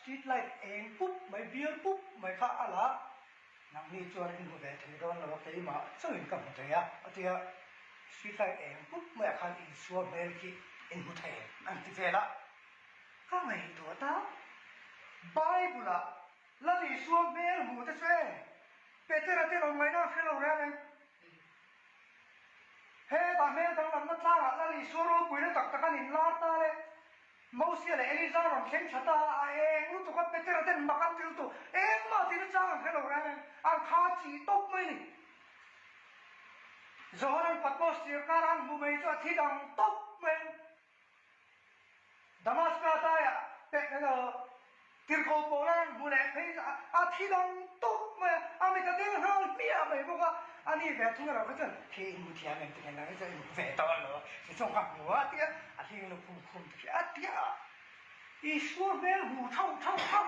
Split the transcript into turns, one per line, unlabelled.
Street light eng pup mai, bial pup mai kha a la a, nangni chuan in hmu ve thei dawn lo a, keimah chauhin ka hmu thei a, a ti a, street light eng pup maiah khan Isua hmel khi in hmu thei an ti vel a, ka ngaihtuah ta, Bible-ah Lal Isua hmel hmu te chu e, Petera te rawn ngaihna a hre lo reng reng. Hetah hmel danglamna tlangah Lal Isua ropuina tak tak an inlar ta le. Mosia leh Eliza rawn thleng tha ta a, a eng lutuk a, Petera ten mak an ti lutuk, engmah tihna chang an hre lo reng reng, an kha chih tawp mai ni. Johanan Patmos tirkar an hmu mai chu a thi dang tawp mai ang. Damaska daiah pek emaw tirhkoh pawh la hmu leh phei a thi dang tawp mai a, a mit a deng nghal hmiah mai bawk a, a ni ve thung erawh kha chuan khi in hmu thiam em ti khan nang chuan in hmu ve tawh lo a, ti chuan ka hmu a tia a hling lukhum khum te khi a tia a, Isua hmel hmu thauh thauh thauh.